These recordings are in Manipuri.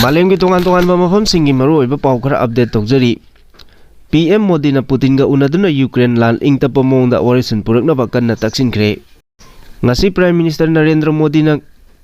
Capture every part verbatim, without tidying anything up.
ꯃꯥꯂꯦꯝꯒꯤ ꯇꯣꯉꯥꯟ ꯇꯣꯉꯥꯟꯕ ꯃꯐꯝꯁꯤꯡꯒꯤ ꯃꯔꯨꯑꯣꯏꯕ ꯄꯥꯎ ꯈꯔ ꯑꯞꯗꯦꯠ ꯇꯧꯖꯔꯤ꯫ ꯄꯤ ꯑꯦꯝ ꯃꯣꯗꯤꯅ ꯄꯨꯇꯤꯟꯒ ꯎꯅꯗꯨꯅ ꯌꯨꯀ꯭ꯔꯦꯟ ꯂꯥꯟ ꯏꯪ ꯇꯞꯄ ꯃꯑꯣꯡꯗ ꯋꯥꯔꯣꯏꯁꯤꯟ ꯄꯨꯔꯛꯅꯕ ꯀꯟꯅ ꯇꯛꯁꯤꯟꯈ꯭ꯔꯦ꯫ ꯉꯁꯤ ꯄ꯭ꯔꯥꯏꯝ ꯃꯤꯅꯤꯁꯇꯔ ꯅꯔꯦꯟꯗ꯭ꯔ ꯃꯣꯗꯤꯅ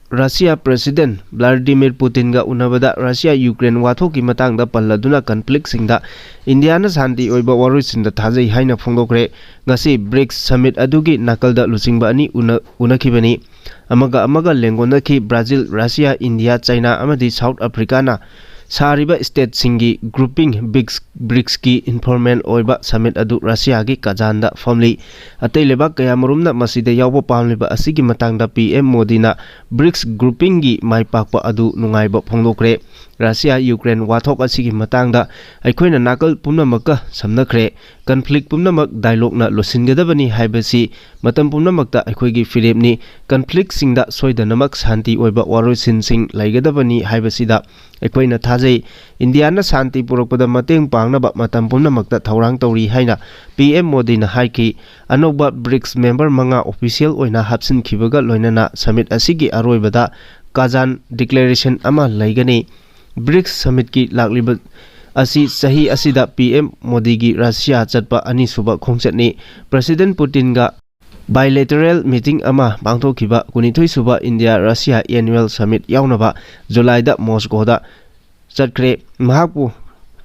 ꯔꯁꯤꯌꯥ ꯄ꯭ꯔꯦꯁꯤꯗꯦꯟ ꯚ꯭ꯂꯥꯗꯤꯃꯤꯔ ꯄꯨꯇꯤꯟꯒ ꯎꯅꯕꯗ ꯔꯁꯤꯌꯥ ꯌꯨꯀ꯭ꯔꯦꯟ ꯋꯥꯊꯣꯛꯀꯤ ꯃꯇꯥꯡꯗ ꯄꯜꯂꯗꯨꯅ ꯀꯟꯐ꯭ꯂꯤꯛꯁꯤꯡꯗ ꯏꯟꯗꯤꯌꯥꯅ ꯁꯥꯟꯇꯤ ꯑꯣꯏꯕ ꯋꯥꯔꯣꯏꯁꯤꯟꯗ ꯊꯥꯖꯩ ꯍꯥꯏꯅ ꯐꯣꯡꯗꯣꯛꯈ꯭ꯔꯦ꯫ ꯉꯁꯤ ꯕ꯭ꯔꯤꯛꯁ ꯁꯃꯤꯠ ꯑꯗꯨꯒꯤ ꯅꯥꯀꯜꯗ ꯂꯨꯆꯤꯡꯕ ꯑꯅꯤ ꯎꯅ-, ꯎꯅꯈꯤꯕꯅꯤ꯫ ꯑꯃꯒ ꯑꯃꯒ ꯂꯦꯡꯒꯣꯟꯅꯈꯤ꯫ ꯕ꯭ꯔꯥꯖꯤꯜ, ꯔꯁꯤꯌꯥ, ꯏꯟꯗꯤꯌꯥ, ꯆꯥꯏꯅꯥ ꯑꯃꯗꯤ ꯁꯥꯎꯠ ꯑꯐ꯭ꯔꯤꯀꯥꯅ ꯁꯥꯔꯤꯕ ꯁ꯭ꯇꯦꯠꯁꯤꯡꯒꯤ ꯒ꯭ꯔꯨꯄꯤꯡ ꯕ꯭ꯔꯤꯛꯁ, ꯕ꯭ꯔꯤꯛꯁꯀꯤ ꯏꯟꯐꯣꯔꯃꯦꯜ ꯑꯣꯏꯕ ꯁꯃꯤꯠ ꯑꯗꯨ ꯔꯁꯤꯌꯥꯒꯤ ꯀꯖꯥꯟꯗ ꯐꯝꯂꯤ꯫ ꯑꯇꯩ ꯂꯩꯕꯥꯛ ꯀꯌꯥꯃꯔꯨꯝꯅ ꯃꯁꯤꯗ ꯌꯥꯎꯕ ꯄꯥꯝꯂꯤꯕ ꯑꯁꯤꯒꯤ ꯃꯇꯥꯡꯗ ꯄꯤ ꯑꯦꯝ ꯃꯣꯗꯤꯅ ꯕ꯭ꯔꯤꯛꯁ ꯒ꯭ꯔꯨꯄꯤꯡꯒꯤ ꯃꯥꯏ ꯄꯥꯛꯄ ꯑꯗꯨ ꯅꯨꯡꯉꯥꯏꯕ ꯐꯣꯡꯗꯣꯛꯈ꯭ꯔꯦ꯫ ꯔꯁꯤꯌꯥ ꯌꯨꯀ꯭ꯔꯦꯟ ꯋꯥꯊꯣꯛ ꯑꯁꯤꯒꯤ ꯃꯇꯥꯡꯗ ꯑꯩꯈꯣꯏꯅ ꯅꯥꯀꯜ ꯄꯨꯝꯅꯃꯛꯀ ꯁꯝꯅꯈ꯭ꯔꯦ꯫ ꯀꯟꯐ꯭ꯂꯤꯛ ꯄꯨꯝꯅꯃꯛ ꯗꯥꯏꯂꯣꯒꯅ ꯂꯣꯏꯁꯤꯟꯒꯗꯕꯅꯤ ꯍꯥꯏꯕꯁꯤ ꯃꯇꯝ ꯄꯨꯝꯅꯃꯛꯇ ꯑꯩꯈꯣꯏꯒꯤ ꯐꯤꯔꯦꯞꯅꯤ꯫ ꯀꯟꯐ꯭ꯂꯤꯛꯁꯤꯡꯗ ꯁꯣꯏꯗꯅꯃꯛ ꯁꯥꯟꯇꯤ ꯑꯣꯏꯕ ꯋꯥꯔꯣꯏꯁꯤꯟꯁꯤꯡ ꯂꯩꯒꯗꯕꯅꯤ ꯍꯥꯏꯕꯁꯤꯗ ꯑꯩꯈꯣꯏꯅ ꯊꯥꯖꯩ꯫ ꯏꯟꯗꯤꯌꯥꯅ ꯁꯥꯟꯇꯤ ꯄꯨꯔꯛꯄꯗ ꯃꯇꯦꯡ ꯄꯥꯡꯅꯕ ꯃꯇꯝ ꯄꯨꯝꯅꯃꯛꯇ ꯊꯧꯔꯥꯡ ꯇꯧꯔꯤ ꯍꯥꯏꯅ ꯄꯤ ꯑꯦꯝ ꯃꯣꯗꯤꯅ ꯍꯥꯏꯈꯤ꯫ ꯑꯅꯧꯕ ꯕ꯭ꯔꯤꯛꯁ ꯃꯦꯝꯕꯔ ꯃꯉꯥ ꯑꯣꯐꯤꯁꯤꯌꯦꯜ ꯑꯣꯏꯅ ꯍꯥꯞꯆꯤꯟꯈꯤꯕꯒ ꯂꯣꯏꯅꯅ ꯁꯃꯤꯠ ꯑꯁꯤꯒꯤ ꯑꯔꯣꯏꯕꯗ ꯀꯥꯖꯥꯟ ꯗꯤꯀ꯭ꯂꯦꯔꯦꯁꯟ ꯑꯃ ꯂꯩꯒꯅꯤ꯫ ꯕ꯭ꯔꯤꯛꯁ ꯁꯃꯤꯠꯀꯤ ꯂꯥꯛꯂꯤꯕ ꯑꯁꯤ ꯆꯍꯤ ꯑꯁꯤꯗ ꯄꯤ ꯑꯦꯝ ꯃꯣꯗꯤꯒꯤ ꯔꯁꯤꯌꯥ ꯆꯠꯄ ꯑꯅꯤꯁꯨꯕ ꯈꯣꯡꯆꯠꯅꯤ꯫ ꯄ꯭ꯔꯦꯁꯤꯗꯦꯟ ꯄꯨꯇꯤꯟꯒ ꯕꯥꯏꯂꯦꯇꯔꯦꯜ ꯃꯤꯇꯤꯡ ꯑꯃ ꯄꯥꯡꯊꯣꯛꯈꯤꯕ ꯀꯨꯟꯅꯤꯊꯣꯏ ꯁꯨꯕ ꯏꯟꯗꯤꯌꯥ ꯔꯁꯤꯌꯥ ꯑꯦꯅꯨꯋꯦꯜ ꯁꯃꯤꯠ ꯌꯥꯎꯅꯕ ꯖꯨꯂꯥꯏꯗ ꯃꯣꯁꯀꯣꯗ ꯆꯠꯈ꯭ꯔꯦ꯫ ꯃꯍꯥꯛꯄꯨ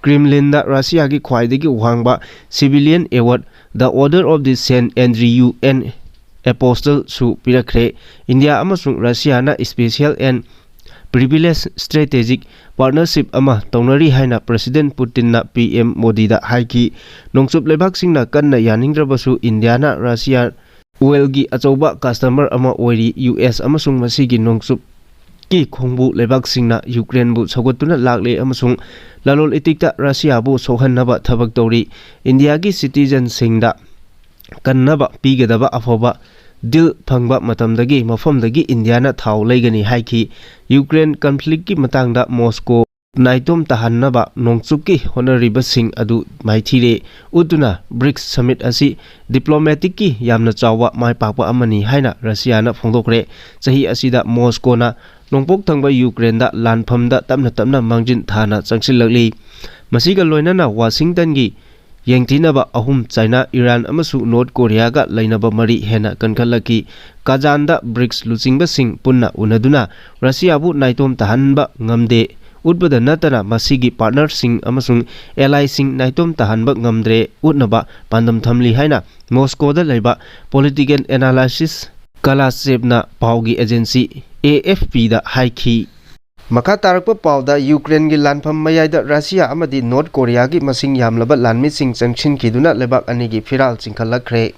ꯀ꯭ꯔꯦꯝꯂꯤꯟꯗ ꯔꯁꯤꯌꯥꯒꯤ ꯈ꯭ꯋꯥꯏꯗꯒꯤ ꯋꯥꯡꯕ civilian award The Order of the Saint Andrew and Apostle ꯁꯨ ꯄꯤꯔꯛꯈ꯭ꯔꯦ꯫ ꯏꯟꯗꯤꯌꯥ ꯑꯃꯁꯨꯡ ꯔꯁꯤꯌꯥꯅ special and privileged strategic partnership ꯑꯃ ꯇꯧꯅꯔꯤ ꯍꯥꯏꯅ ꯄ꯭ꯔꯦꯁꯤꯗꯦꯟ ꯄꯨꯇꯤꯟꯅ ꯄꯤ ꯑꯦꯝ ꯃꯣꯗꯤꯗ ꯍꯥꯏꯈꯤ꯫ ꯅꯣꯡꯆꯨꯞ ꯂꯩꯕꯥꯛꯁꯤꯡꯅ ꯀꯟꯅ ꯌꯥꯅꯤꯡꯗ꯭ꯔꯕꯁꯨ ꯏꯟꯗꯤꯌꯥꯅ ꯔꯁꯤꯌꯥ ꯑꯣꯏꯜꯒꯤ ꯑꯆꯧꯕ ꯀꯁꯇꯃꯔ ꯑꯃ ꯑꯣꯏꯔꯤ꯫ ꯌꯨ ꯑꯦꯁ ꯑꯃꯁꯨꯡ ꯃꯁꯤꯒꯤ ꯅꯣꯡꯆꯨꯞꯀꯤ ꯈꯣꯡꯕꯨ ꯂꯩꯕꯥꯛꯁꯤꯡꯅ ꯌꯨꯀ꯭ꯔꯦꯟꯕꯨ ꯁꯧꯒꯠꯇꯨꯅ ꯂꯥꯛꯂꯦ ꯑꯃꯁꯨꯡ ꯂꯂꯣꯟ ꯏꯇꯤꯛꯇ ꯔꯁꯤꯌꯥꯕꯨ ꯁꯣꯛꯍꯟꯅꯕ ꯊꯕꯛ ꯇꯧꯔꯤ꯫ ꯏꯟꯗꯤꯌꯥꯒꯤ ꯁꯤꯇꯤꯖꯟꯁꯤꯡꯗ ꯀꯟꯅꯕ ꯄꯤꯒꯗꯕ ꯑꯐꯕ ꯗꯤꯜ ꯐꯪꯕ ꯃꯇꯝꯗꯒꯤ ꯃꯐꯝꯗꯒꯤ ꯏꯟꯗꯤꯌꯥꯅ ꯊꯥꯎ ꯂꯩꯒꯅꯤ ꯍꯥꯏꯈꯤ꯫ ꯌꯨꯀ꯭ꯔꯦꯟ ꯀꯟꯐ꯭ꯂꯤꯛꯀꯤ ꯃꯇꯥꯡꯗ ꯃꯣꯁꯀꯣ ꯅꯥꯏꯇꯣꯝ ꯇꯥꯍꯟꯅꯕ ꯅꯣꯡꯆꯨꯞꯀꯤ ꯍꯣꯠꯅꯔꯤꯕꯁꯤꯡ ꯑꯗꯨ ꯃꯥꯏꯊꯤꯔꯦ ꯎꯠꯇꯨꯅ ꯕ꯭ꯔꯤꯛꯁ ꯁꯃꯤꯠ ꯑꯁꯤ ꯗꯤꯄ꯭ꯂꯣꯃꯦꯇꯤꯛꯀꯤ ꯌꯥꯝꯅ ꯆꯥꯎꯕ ꯃꯥꯏ ꯄꯥꯛꯄ ꯑꯃꯅꯤ ꯍꯥꯏꯅ ꯔꯁꯤꯌꯥꯅ ꯐꯣꯡꯗꯣꯛꯈ꯭ꯔꯦ꯫ ꯆꯍꯤ ꯑꯁꯤꯗ ꯃꯣꯁꯀꯣꯅ ꯅꯣꯡꯄꯣꯛ ꯊꯪꯕ ꯌꯨꯀ꯭ꯔꯦꯟꯗ ꯂꯥꯟꯐꯝꯗ ꯇꯞꯅ ꯇꯞꯅ ꯃꯥꯡꯖꯤꯟ ꯊꯥꯅ ꯆꯪꯁꯤꯜꯂꯛꯂꯤ꯫ ꯃꯁꯤꯒ ꯂꯣꯏꯅꯅ ꯋꯥꯁꯤꯡꯇꯟꯒꯤ ꯌꯦꯡꯊꯤꯅꯕ ꯑꯍꯨꯝ, ꯆꯥꯏꯅꯥ, ꯏꯔꯥꯟ ꯑꯃꯁꯨꯡ ꯅꯣꯔꯠ ꯀꯣꯔꯤꯌꯥꯒ ꯂꯩꯅꯕ ꯃꯔꯤ ꯍꯦꯟꯅ ꯀꯟꯈꯠꯂꯛꯈꯤ꯫ ꯀꯥꯖꯥꯟꯗ ꯕ꯭ꯔꯤꯛꯁ ꯂꯨꯆꯤꯡꯕꯁꯤꯡ ꯄꯨꯟꯅ ꯎꯅꯗꯨꯅ ꯔꯁꯤꯌꯥꯕꯨ ꯅꯥꯏꯇꯣꯝ ꯇꯥꯍꯟꯕ ꯉꯝꯗꯦ ꯎꯠꯄꯗ ꯅꯠꯇꯅ ꯃꯁꯤꯒꯤ ꯄꯥꯔꯠꯅꯔꯁꯤꯡ ꯑꯃꯁꯨꯡ ꯑꯦꯂꯥꯏꯁꯤꯡ ꯅꯥꯏꯇꯣꯝ ꯇꯥꯍꯟꯕ ꯉꯝꯗ꯭ꯔꯦ ꯎꯠꯅꯕ ꯄꯥꯟꯗꯝ ꯊꯝꯂꯤ ꯍꯥꯏꯅ ꯃꯣꯁꯀꯣꯗ ꯂꯩꯕ ꯄꯣꯂꯤꯇꯤꯀꯦꯜ ꯑꯦꯅꯥꯂꯥꯏꯁꯤꯁ ꯀꯂꯥꯁꯦꯞꯅ ꯄꯥꯎꯒꯤ ꯑꯦꯖꯦꯟꯁꯤ ꯑꯦ ꯑꯦꯐ ꯄꯤꯗ ꯍꯥꯏꯈꯤ꯫ ꯃꯈꯥ ꯇꯥꯔꯛꯄ ꯄꯥꯎꯗ, ꯌꯨꯀ꯭ꯔꯦꯟꯒꯤ ꯂꯥꯟꯐꯝ ꯃꯌꯥꯏꯗ ꯔꯁꯤꯌꯥ ꯑꯃꯗꯤ ꯅꯣꯔꯠ ꯀꯣꯔꯤꯌꯥꯒꯤ ꯃꯁꯤꯡ ꯌꯥꯝꯂꯕ ꯂꯥꯟꯃꯤꯁꯤꯡ ꯆꯪꯁꯤꯟꯈꯤꯗꯨꯅ ꯂꯩꯕꯥꯛ ꯑꯅꯤꯒꯤ ꯐꯤꯔꯥꯜ ꯆꯤꯡꯈꯠꯂꯛꯈ꯭ꯔꯦ꯫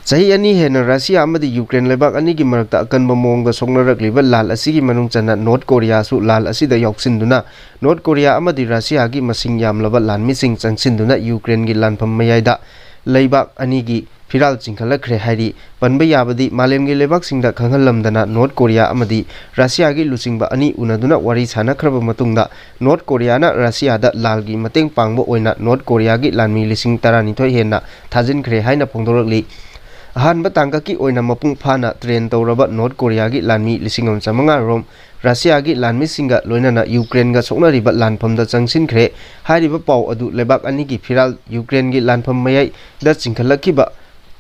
ꯆꯍꯤ ꯑꯅꯤ ꯍꯦꯟꯅ ꯔꯁꯤꯌꯥ ꯑꯃꯗꯤ ꯌꯨꯀ꯭ꯔꯦꯟ ꯂꯩꯕꯥꯛ ꯑꯅꯤꯒꯤ ꯃꯔꯛꯇ ꯑꯀꯟꯕ ꯃꯑꯣꯡꯗ ꯁꯣꯛꯅꯔꯛꯂꯤꯕ ꯂꯥꯜ ꯑꯁꯤꯒꯤ ꯃꯅꯨꯡ ꯆꯟꯅ ꯅꯣꯔꯠ ꯀꯣꯔꯤꯌꯥꯁꯨ ꯂꯥꯜ ꯑꯁꯤꯗ ꯌꯥꯎꯁꯤꯟꯗꯨꯅ ꯅꯣꯔꯠ ꯀꯣꯔꯤꯌꯥ ꯑꯃꯗꯤ ꯔꯁꯤꯌꯥꯒꯤ ꯃꯁꯤꯡ ꯌꯥꯝꯂꯕ ꯂꯥꯟꯃꯤꯁꯤꯡ ꯆꯪꯁꯤꯟꯗꯨꯅ ꯌꯨꯀ꯭ꯔꯦꯟꯒꯤ ꯂꯥꯟꯐꯝ ꯃꯌꯥꯏꯗ ꯂꯩꯕꯥꯛ ꯑꯅꯤꯒꯤ ꯐꯤꯔꯥꯜ ꯆꯤꯡꯈꯠꯂꯛꯈ꯭ꯔꯦ ꯍꯥꯏꯔꯤ꯫ ꯄꯟꯕ ꯌꯥꯕꯗꯤ ꯃꯥꯂꯦꯝꯒꯤ ꯂꯩꯕꯥꯛꯁꯤꯡꯗ ꯈꯪꯍꯜꯂꯝꯗꯅ ꯅꯣꯔꯠ ꯀꯣꯔꯤꯌꯥ ꯑꯃꯗꯤ ꯔꯁꯤꯌꯥꯒꯤ ꯂꯨꯆꯤꯡꯕ ꯑꯅꯤ ꯎꯅꯗꯨꯅ ꯋꯥꯔꯤ ꯁꯥꯟꯅꯈ꯭ꯔꯕ ꯃꯇꯨꯡꯗ ꯅꯣꯔꯠ ꯀꯣꯔꯤꯌꯥꯅ ꯔꯁꯤꯌꯥꯗ ꯂꯥꯜꯒꯤ ꯃꯇꯦꯡ ꯄꯥꯡꯕ ꯑꯣꯏꯅ ꯅꯣꯔꯠ ꯀꯣꯔꯤꯌꯥꯒꯤ ꯂꯥꯟꯃꯤ ꯂꯤꯁꯤꯡ ꯇꯔꯥꯅꯤꯊꯣꯏ ꯍꯦꯟꯅ ꯊꯥꯖꯤꯟꯈ꯭ꯔꯦ ꯍꯥꯏꯅ ꯐꯣꯡꯗꯣꯔꯛꯂꯤ꯫ ꯑꯍꯥꯟꯕ ꯇꯥꯡꯀꯛꯀꯤ ꯑꯣꯏꯅ ꯃꯄꯨꯡ ꯐꯥꯅ ꯇ꯭ꯔꯦꯟ ꯇꯧꯔꯕ ꯅꯣꯔꯠ ꯀꯣꯔꯤꯌꯥꯒꯤ ꯂꯥꯟꯃꯤ ꯂꯤꯁꯤꯡ ꯑꯃ ꯆꯥꯃꯉꯥ ꯔꯣꯝ ꯔꯁꯤꯌꯥꯒꯤ ꯂꯥꯟꯃꯤꯁꯤꯡꯒ ꯂꯣꯏꯅꯅ ꯌꯨꯀ꯭ꯔꯦꯟꯒ ꯁꯣꯛꯅꯔꯤꯕ ꯂꯥꯟꯐꯝꯗ ꯆꯪꯁꯤꯟꯈ꯭ꯔꯦ꯫ ꯍꯥꯏꯔꯤꯕ ꯄꯥꯎ ꯑꯗꯨ ꯂꯩꯕꯥꯛ ꯑꯅꯤꯒꯤ ꯐꯤꯔꯥꯜ ꯌꯨꯀ꯭ꯔꯦꯟꯒꯤ ꯂꯥꯟꯐꯝ ꯃꯌꯥꯏꯗ ꯆꯤꯡꯈꯠꯂꯛꯈꯤꯕ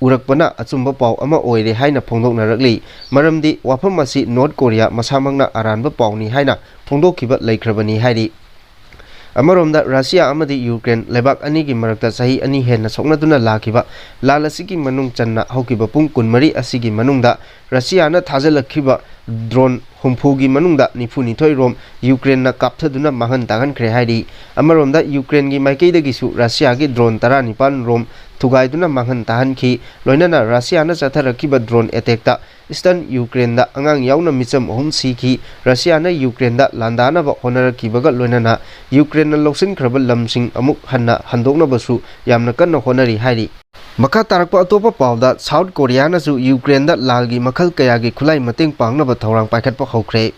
ꯎꯔꯛꯄꯅ ꯑꯆꯨꯝꯕ ꯄꯥꯎ ꯑꯃ ꯑꯣꯏꯔꯦ ꯍꯥꯏꯅ ꯐꯣꯡꯗꯣꯛꯅꯔꯛꯂꯤ꯫ ꯃꯔꯝꯗꯤ ꯋꯥꯐꯝ ꯑꯁꯤ ꯅꯣꯔꯠ ꯀꯣꯔꯤꯌꯥ ꯃꯁꯥꯃꯛꯅ ꯑꯔꯥꯟꯕ ꯄꯥꯎꯅꯤ ꯍꯥꯏꯅ ꯐꯣꯡꯗꯣꯛꯈꯤꯕ ꯂꯩꯈ꯭ꯔꯕꯅꯤ ꯍꯥꯏꯔꯤ꯫ ꯑꯃꯔꯣꯝꯗ ꯔꯁꯤꯌꯥ ꯑꯃꯗꯤ ꯌꯨꯀ꯭ꯔꯦꯟ ꯂꯩꯕꯥꯛ ꯑꯅꯤꯒꯤ ꯃꯔꯛꯇ ꯆꯍꯤ ꯑꯅꯤ ꯍꯦꯟꯅ ꯁꯣꯛꯅꯗꯨꯅ ꯂꯥꯛꯈꯤꯕ ꯂꯥꯜ ꯑꯁꯤꯒꯤ ꯃꯅꯨꯡ ꯆꯟꯅ ꯍꯧꯈꯤꯕ ꯄꯨꯡ ꯀꯨꯟꯃꯔꯤ ꯑꯁꯤꯒꯤ ꯃꯅꯨꯡꯗ ꯔꯁꯤꯌꯥꯅ ꯊꯥꯖꯤꯜꯂꯛꯈꯤꯕ ꯗ꯭ꯔꯣꯟ ꯍꯨꯝꯐꯨꯒꯤ ꯃꯅꯨꯡꯗ ꯅꯤꯐꯨꯅꯤꯊꯣꯏ ꯔꯣꯝ ꯌꯨꯀ꯭ꯔꯦꯟꯅ ꯀꯥꯞꯊꯗꯨꯅ ꯃꯥꯡꯍꯟ ꯇꯥꯛꯍꯟꯈ꯭ꯔꯦ ꯍꯥꯏꯔꯤ꯫ ꯑꯃꯔꯣꯝꯗ ꯌꯨꯀ꯭ꯔꯦꯟꯒꯤ ꯃꯥꯏꯀꯩꯗꯒꯤꯁꯨ ꯔꯁꯤꯌꯥꯒꯤ ꯗ꯭ꯔꯣꯟ ꯇꯔꯥꯅꯤꯄꯥꯟ ꯔꯣꯝ ꯊꯨꯒꯥꯏꯗꯨꯅ ꯃꯥꯡꯍꯟ ꯇꯥꯍꯟꯈꯤ꯫ ꯂꯣꯏꯅꯅ ꯔꯁꯤꯌꯥꯅ ꯆꯠꯊꯔꯛꯈꯤꯕ ꯗ꯭ꯔꯣꯟ ꯑꯦꯇꯦꯛꯇ ꯏꯁꯇꯔꯟ ꯌꯨꯀ꯭ꯔꯦꯟꯗ ꯑꯉꯥꯡ ꯌꯥꯎꯅ ꯃꯤꯆꯝ ꯑꯍꯨꯝ ꯁꯤꯈꯤ꯫ ꯔꯁꯤꯌꯥꯅ ꯌꯨꯀ꯭ꯔꯦꯟꯗ ꯂꯥꯟꯗꯥꯅꯕ ꯍꯣꯠꯅꯔꯛꯈꯤꯕꯒ ꯂꯣꯏꯅꯅ ꯌꯨꯀ꯭ꯔꯦꯟꯅ ꯂꯧꯁꯤꯟꯈ꯭ꯔꯕ ꯂꯝꯁꯤꯡ ꯑꯃꯨꯛ ꯍꯟꯅ ꯍꯟꯗꯣꯛꯅꯕꯁꯨ ꯌꯥꯝꯅ ꯀꯟꯅ ꯍꯣꯠꯅꯔꯤ ꯍꯥꯏꯔꯤ꯫ ꯃꯈꯥ ꯇꯥꯔꯛꯄ ꯑꯇꯣꯞꯄ ꯄꯥꯎꯗ, ꯁꯥꯎꯠ ꯀꯣꯔꯤꯌꯥꯅꯁꯨ ꯌꯨꯀ꯭ꯔꯦꯟꯗ ꯂꯥꯜꯒꯤ ꯃꯈꯜ ꯀꯌꯥꯒꯤ ꯈꯨꯠꯂꯥꯏ ꯃꯇꯦꯡ ꯄꯥꯡꯅꯕ ꯊꯧꯔꯥꯡ ꯄꯥꯏꯈꯠꯄ ꯍꯧꯈ꯭ꯔꯦ꯫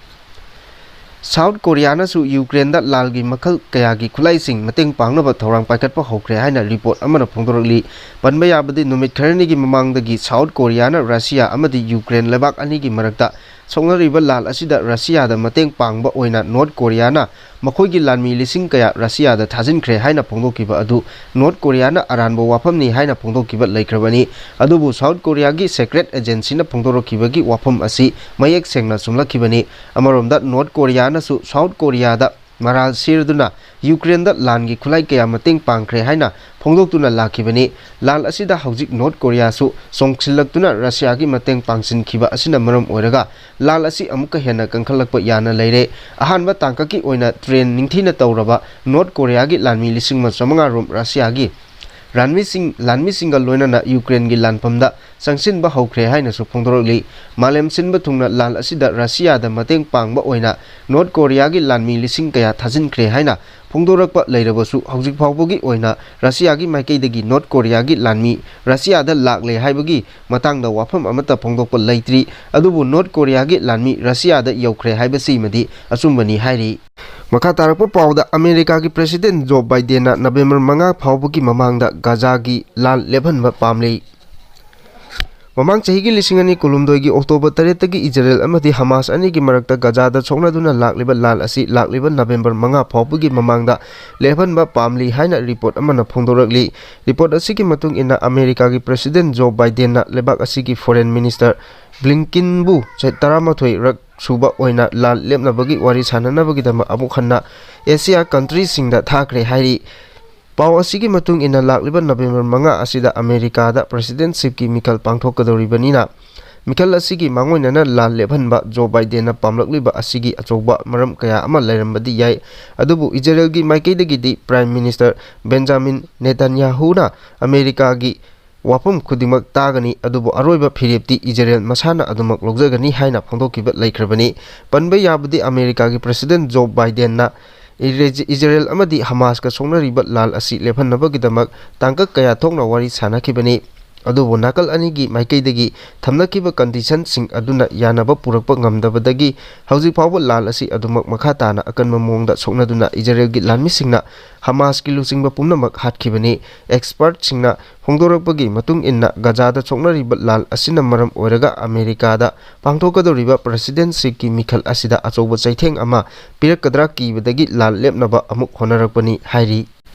ꯁꯥꯎꯠ ꯀꯣꯔꯤꯌꯥꯅꯁꯨ ꯌꯨꯀ꯭ꯔꯦꯟꯗ ꯂꯥꯜꯒꯤ ꯃꯈꯜ ꯀꯌꯥꯒꯤ ꯈꯨꯠꯂꯥꯏꯁꯤꯡ ꯃꯇꯦꯡ ꯄꯥꯡꯅꯕ ꯊꯧꯔꯥꯡ ꯄꯥꯏꯈꯠꯄ ꯍꯧꯈ꯭ꯔꯦ ꯍꯥꯏꯅ ꯔꯤꯄꯣꯔꯠ ꯑꯃꯅ ꯐꯣꯡꯗꯣꯔꯛꯂꯤ꯫ ꯄꯟꯕ ꯌꯥꯕꯗꯤ, ꯅꯨꯃꯤꯠ ꯈꯔꯅꯤꯒꯤ ꯃꯃꯥꯡꯗꯒꯤ ꯁꯥꯎꯠ ꯀꯣꯔꯤꯌꯥꯅ ꯔꯁꯤꯌꯥ ꯑꯃꯗꯤ ꯌꯨꯀ꯭ꯔꯦꯟ ꯂꯩꯕꯥꯛ ꯑꯅꯤꯒꯤ ꯃꯔꯛꯇ ꯁꯣꯛꯅꯔꯤꯕ ꯂꯥꯜ ꯑꯁꯤꯗ ꯔꯁꯤꯌꯥꯗ ꯃꯇꯦꯡ ꯄꯥꯡꯕ ꯑꯣꯏꯅ ꯅꯣꯔꯠ ꯀꯣꯔꯤꯌꯥꯅ ꯃꯈꯣꯏꯒꯤ ꯂꯥꯟꯃꯤ ꯂꯤꯁꯤꯡ ꯀꯌꯥ ꯔꯁꯤꯌꯥꯗ ꯊꯥꯖꯤꯟꯈ꯭ꯔꯦ ꯍꯥꯏꯅ ꯐꯣꯡꯗꯣꯛꯈꯤꯕ ꯑꯗꯨ ꯅꯣꯔꯠ ꯀꯣꯔꯤꯌꯥꯅ ꯑꯔꯥꯟꯕ ꯋꯥꯐꯝꯅꯤ ꯍꯥꯏꯅ ꯐꯣꯡꯗꯣꯛꯈꯤꯕ ꯂꯩꯈ꯭ꯔꯕꯅꯤ꯫ ꯑꯗꯨꯕꯨ ꯁꯥꯎꯠ ꯀꯣꯔꯤꯌꯥꯒꯤ ꯁꯦꯀ꯭ꯔꯦꯠ ꯑꯦꯖꯦꯟꯁꯤꯅ ꯐꯣꯡꯗꯣꯔꯛꯈꯤꯕꯒꯤ ꯋꯥꯐꯝ ꯑꯁꯤ ꯃꯌꯦꯛ ꯁꯦꯡꯅ ꯆꯨꯝꯂꯛꯈꯤꯕꯅꯤ꯫ ꯑꯃꯔꯣꯝꯗ, ꯅꯣꯔꯠ ꯀꯣꯔꯤꯌꯥꯅꯁꯨ ꯁꯥꯎꯠ ꯀꯣꯔꯤꯌꯥꯗ ꯃꯔꯥꯜ ꯁꯤꯔꯗꯨꯅ ꯌꯨꯀ꯭ꯔꯦꯟꯗ ꯂꯥꯟꯒꯤ ꯈꯨꯠꯂꯥꯏ ꯀꯌꯥ ꯃꯇꯦꯡ ꯄꯥꯡꯈ꯭ꯔꯦ ꯍꯥꯏꯅ ꯐꯣꯡꯗꯣꯛꯇꯨꯅ ꯂꯥꯛꯈꯤꯕꯅꯤ꯫ ꯂꯥꯜ ꯑꯁꯤꯗ ꯍꯧꯖꯤꯛ ꯅꯣꯔꯠ ꯀꯣꯔꯤꯌꯥꯁꯨ ꯆꯣꯡꯁꯤꯜꯂꯛꯇꯨꯅ ꯔꯁꯤꯌꯥꯒꯤ ꯃꯇꯦꯡ ꯄꯥꯡꯁꯤꯟꯈꯤꯕ ꯑꯁꯤꯅ ꯃꯔꯝ ꯑꯣꯏꯔꯒ ꯂꯥꯜ ꯑꯁꯤ ꯑꯃꯨꯛꯀ ꯍꯦꯟꯅ ꯀꯟꯈꯠꯂꯛꯄ ꯌꯥꯅ ꯂꯩꯔꯦ꯫ ꯑꯍꯥꯟꯕ ꯇꯥꯡꯀꯛꯀꯤ ꯑꯣꯏꯅ ꯇ꯭ꯔꯦꯟ ꯅꯤꯡꯊꯤꯅ ꯇꯧꯔꯕ ꯅꯣꯔꯠ ꯀꯣꯔꯤꯌꯥꯒꯤ ꯂꯥꯟꯃꯤ ꯂꯤꯁꯤꯡ ꯑꯃ ꯆꯥꯃꯉꯥ ꯔꯣꯝ ꯔꯁꯤꯌꯥꯒꯤ ꯂꯥꯟꯃꯤꯁꯤꯡ, ꯂꯥꯟꯃꯤꯁꯤꯡꯒ ꯂꯣꯏꯅꯅ ꯌꯨꯀ꯭ꯔꯦꯟꯒꯤ ꯂꯥꯟꯐꯝꯗ ꯆꯪꯁꯤꯟꯕ ꯍꯧꯈ꯭ꯔꯦ ꯍꯥꯏꯅꯁꯨ ꯐꯣꯡꯗꯣꯔꯛꯂꯤ꯫ ꯃꯥꯂꯦꯝ ꯁꯤꯟꯕ ꯊꯨꯡꯅ ꯂꯥꯜ ꯑꯁꯤꯗ ꯔꯁꯤꯌꯥꯗ ꯃꯇꯦꯡ ꯄꯥꯡꯕ ꯑꯣꯏꯅ ꯅꯣꯔꯠ ꯀꯣꯔꯤꯌꯥꯒꯤ ꯂꯥꯟꯃꯤ ꯂꯤꯁꯤꯡ ꯀꯌꯥ ꯊꯥꯖꯤꯟꯈ꯭ꯔꯦ ꯍꯥꯏꯅ ꯐꯣꯡꯗꯣꯔꯛꯄ ꯂꯩꯔꯕꯁꯨ, ꯍꯧꯖꯤꯛ ꯐꯥꯎꯕꯒꯤ ꯑꯣꯏꯅ ꯔꯁꯤꯌꯥꯒꯤ ꯃꯥꯏꯀꯩꯗꯒꯤ ꯅꯣꯔꯠ ꯀꯣꯔꯤꯌꯥꯒꯤ ꯂꯥꯟꯃꯤ ꯔꯁꯤꯌꯥꯗ ꯂꯥꯛꯂꯦ ꯍꯥꯏꯕꯒꯤ ꯃꯇꯥꯡꯗ ꯋꯥꯐꯝ ꯑꯃꯠꯇ ꯐꯣꯡꯗꯣꯛꯄ ꯂꯩꯇ꯭ꯔꯤ꯫ ꯑꯗꯨꯕꯨ ꯅꯣꯔꯠ ꯀꯣꯔꯤꯌꯥꯒꯤ ꯂꯥꯟꯃꯤ ꯔꯁꯤꯌꯥꯗ ꯌꯧꯈ꯭ꯔꯦ ꯍꯥꯏꯕꯁꯤꯃꯗꯤ ꯑꯆꯨꯝꯕꯅꯤ ꯍꯥꯏꯔꯤ꯫ ꯃꯈꯥ ꯇꯥꯔꯛꯄ ꯄꯥꯎꯗ, ꯑꯃꯦꯔꯤꯀꯥꯒꯤ ꯄ꯭ꯔꯦꯁꯤꯗꯦꯟꯠ ꯖꯣ ꯕꯥꯏꯗꯦꯟꯅ ꯅꯕꯦꯝꯕꯔ ꯃꯉꯥ ꯐꯥꯎꯕꯒꯤ ꯃꯃꯥꯡꯗ ꯒꯥꯖꯥꯒꯤ ꯂꯥꯟ ꯂꯦꯞꯍꯟꯕ ꯄꯥꯝꯂꯤ꯫ ꯃꯃꯥꯡ ꯆꯍꯤꯒꯤ ꯂꯤꯁꯤꯡ ꯑꯅꯤ ꯀꯨꯟꯍꯨꯝꯗꯣꯏꯒꯤ ꯑꯣꯛꯇꯣꯕꯔ ꯇꯔꯦꯠꯇꯒꯤ ꯏꯖꯔꯦꯜ ꯑꯃꯗꯤ ꯍꯃꯥꯁ ꯑꯅꯤꯒꯤ ꯃꯔꯛꯇ ꯒꯥꯖꯥꯗ ꯁꯣꯛꯅꯗꯨꯅ ꯂꯥꯛꯂꯤꯕ ꯂꯥꯟ ꯑꯁꯤ ꯂꯥꯛꯂꯤꯕ ꯅꯕꯦꯝꯕꯔ ꯃꯉꯥ ꯐꯥꯎꯕꯒꯤ ꯃꯃꯥꯡꯗ ꯂꯦꯞꯍꯟꯕ ꯄꯥꯝꯂꯤ ꯍꯥꯏꯅ ꯔꯤꯄꯣꯔꯠ ꯑꯃꯅ ꯐꯣꯡꯗꯣꯔꯛꯂꯤ꯫ ꯔꯤꯄꯣꯔꯠ ꯑꯁꯤꯒꯤ ꯃꯇꯨꯡ ꯏꯟꯅ, ꯑꯃꯦꯔꯤꯀꯥꯒꯤ ꯄ꯭ꯔꯦꯁꯤꯗꯦꯟꯠ ꯖꯣ ꯕꯥꯏꯗꯦꯟꯅ ꯂꯩꯕꯥꯛ ꯑꯁꯤꯒꯤ ꯐꯣꯔꯦꯟ ꯃꯤꯅꯤꯁꯇꯔ ꯕ꯭ꯂꯤꯡꯀꯤꯟꯕꯨ ꯆꯍꯤ ꯇꯔꯥꯃꯥꯊꯣꯏ ꯔꯛ ꯁꯨꯕ ꯑꯣꯏꯅ ꯂꯥꯟ ꯂꯦꯞꯅꯕꯒꯤ ꯋꯥꯔꯤ ꯁꯥꯟꯅꯅꯕꯒꯤꯗꯃꯛ ꯑꯃꯨꯛ ꯍꯟꯅ ꯑꯦꯁꯤꯌꯥ ꯀꯟꯇ꯭ꯔꯤꯁꯤꯡꯗ ꯊꯥꯈ꯭ꯔꯦ ꯍꯥꯏꯔꯤ꯫ ꯄꯥꯎ ꯑꯁꯤꯒꯤ ꯃꯇꯨꯡ ꯏꯟꯅ, ꯂꯥꯛꯂꯤꯕ ꯅꯕꯦꯝꯕꯔ ꯃꯉꯥ ꯑꯁꯤꯗ ꯑꯃꯦꯔꯤꯀꯥꯗ ꯄ꯭ꯔꯦꯁꯤꯗꯦꯟꯠꯁꯤꯞꯀꯤ ꯃꯤꯈꯜ ꯄꯥꯡꯊꯣꯛꯀꯗꯧꯔꯤꯕꯅꯤꯅ, ꯃꯤꯈꯜ ꯑꯁꯤꯒꯤ ꯃꯥꯡꯑꯣꯏꯅꯅ ꯂꯥꯟ ꯂꯦꯞꯍꯟꯕ ꯖꯣ ꯕꯥꯏꯗꯦꯟꯅ ꯄꯥꯝꯂꯛꯂꯤꯕ ꯑꯁꯤꯒꯤ ꯑꯆꯧꯕ ꯃꯔꯝ ꯀꯌꯥ ꯑꯃ ꯂꯩꯔꯝꯕꯗꯤ ꯌꯥꯏ꯫ ꯑꯗꯨꯕꯨ ꯏꯖꯔꯦꯜꯒꯤ ꯃꯥꯏꯀꯩꯗꯒꯤꯗꯤ ꯄ꯭ꯔꯥꯏꯝ ꯃꯤꯅꯤꯁꯇꯔ ꯕꯦꯟꯖꯥꯃꯤꯟ ꯅꯦꯇꯥꯟꯌꯥꯍꯨꯅ ꯑꯃꯦꯔꯤꯀꯥꯒꯤ ꯋꯥꯐꯝ ꯈꯨꯗꯤꯡꯃꯛ ꯇꯥꯒꯅꯤ, ꯑꯗꯨꯕꯨ ꯑꯔꯣꯏꯕ ꯐꯤꯔꯦꯞꯇꯤ ꯏꯖꯔꯦꯜ ꯃꯁꯥꯅ ꯑꯗꯨꯃꯛ ꯂꯧꯖꯒꯅꯤ ꯍꯥꯏꯅ ꯐꯣꯡꯗꯣꯛꯈꯤꯕ ꯂꯩꯈ꯭ꯔꯕꯅꯤ꯫ ꯄꯟꯕ ꯌꯥꯕꯗꯤ, ꯑꯃꯦꯔꯤꯀꯥꯒꯤ ꯄ꯭ꯔꯦꯁꯤꯗꯦꯟꯠ ꯖꯣ ꯕꯥꯏꯗꯦꯟꯅ ꯏꯔꯦ-, ꯏꯖꯔꯦꯜ ꯑꯃꯗꯤ ꯍꯃꯥꯁꯀ ꯁꯣꯛꯅꯔꯤꯕ ꯂꯥꯜ ꯑꯁꯤ ꯂꯦꯞꯍꯟꯅꯕꯒꯤꯗꯃꯛ ꯇꯥꯡꯀꯛ ꯀꯌꯥ ꯊꯣꯛꯅ ꯋꯥꯔꯤ ꯁꯥꯅꯈꯤꯕꯅꯤ꯫ ꯑꯗꯨꯕꯨ ꯅꯥꯀꯜ ꯑꯅꯤꯒꯤ ꯃꯥꯏꯀꯩꯗꯒꯤ ꯊꯝꯅꯈꯤꯕ ꯀꯟꯗꯤꯁꯟꯁꯤꯡ ꯑꯗꯨꯅ ꯌꯥꯅꯕ ꯄꯨꯔꯛꯄ ꯉꯝꯗꯕꯗꯒꯤ ꯍꯧꯖꯤꯛ ꯐꯥꯎꯕ ꯂꯥꯜ ꯑꯁꯤ ꯑꯗꯨꯃꯛ ꯃꯈꯥ ꯇꯥꯅ ꯑꯀꯟꯕ ꯃꯑꯣꯡꯗ ꯁꯣꯛꯅꯗꯨꯅ ꯏꯖꯔꯦꯜꯒꯤ ꯂꯥꯟꯃꯤꯁꯤꯡꯅ ꯍꯃꯥꯁꯀꯤ ꯂꯨꯆꯤꯡꯕ ꯄꯨꯝꯅꯃꯛ ꯍꯥꯠꯈꯤꯕꯅꯤ꯫ ꯑꯦꯛꯁꯄꯔꯠꯁꯤꯡꯅ ꯐꯣꯡꯗꯣꯔꯛꯄꯒꯤ ꯃꯇꯨꯡ ꯏꯟꯅ ꯒꯖꯥꯗ ꯁꯣꯛꯅꯔꯤꯕ ꯂꯥꯜ ꯑꯁꯤꯅ ꯃꯔꯝ ꯑꯣꯏꯔꯒ ꯑꯃꯦꯔꯤꯀꯥꯗ ꯄꯥꯡꯊꯣꯛꯀꯗꯧꯔꯤꯕ ꯄ꯭ꯔꯦꯁꯤꯗꯦꯟꯁꯤꯞꯀꯤ ꯃꯤꯈꯜ ꯑꯁꯤꯗ ꯑꯆꯧꯕ ꯆꯩꯊꯦꯡ ꯑꯃ ꯄꯤꯔꯛꯀꯗ꯭ꯔꯥ ꯀꯤꯕꯗꯒꯤ ꯂꯥꯜ ꯂꯦꯞꯅꯕ ꯑꯃꯨꯛ ꯍꯣꯠꯅꯔꯛꯄꯅꯤ ꯍꯥꯏꯔꯤ꯫